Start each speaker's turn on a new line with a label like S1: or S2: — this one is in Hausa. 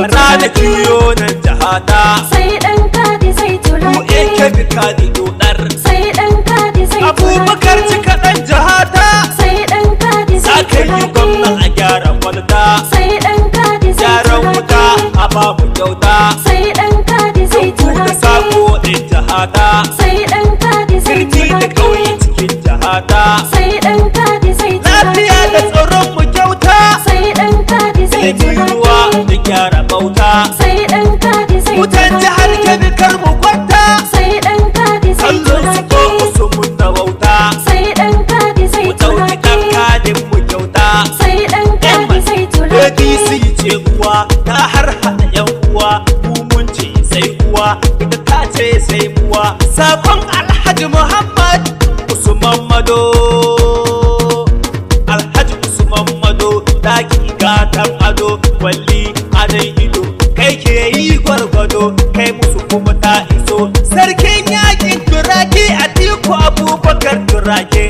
S1: Bara da
S2: turaki.
S1: Juyo nan jihata.
S2: Sai ɗan kadi sai
S1: Mu
S2: turaki.
S1: yan Kebbi kadi dodar.
S2: Sai ɗan kadi sai
S1: Abubakar
S2: turaki.
S1: Cika ɗan jihata.
S2: Sai ɗan kadi
S1: Za
S2: sai
S1: ka yi
S2: turaki.
S1: gwamna a gyara kwalta.
S2: Sai ɗan kadi sai
S1: Gyaran wuta
S2: turaki.
S1: a bamu kyauta.
S2: Sai ɗan kadi sai
S1: Ku da
S2: turaki.
S1: sako ɗin jihata.
S2: Sai ɗan kadi sai
S1: Birni da ƙauye
S2: turaki.
S1: cikin jihata.
S2: Sai ɗan kadi sai
S1: Lafiya da
S2: turaki.
S1: tsaron mu kyauta.
S2: Sai ɗan kadi sai
S1: Ilimin ruwa
S2: turaki.
S1: da gyara bauta.
S2: Sai ɗan kadi sai
S1: Wutan jihar
S2: turaki.
S1: Kebbi kar mu kwanta.
S2: Sai ɗan kadi sai
S1: Kallon su ko
S2: turaki.
S1: su mun da wauta.
S2: Sai ɗan kadi sai
S1: Mu ɗauki ɗan
S2: turaki.
S1: kadin mu kyauta.
S2: Sai ɗan kadi sai turaki.
S1: APC ce uwa ta har haɗa yan uwa, mu mun ce sai uwa, ita ta ce sai uwa. Sakon Alhaji Muhammad Usman Mado, Alhaji Usman Mado, daki gatan ado, kwalli adon ido, kai ke yi gwargwado, kai musu kuma ta iso. Sarkin yakin Turaki Atiku Abubakar Turake.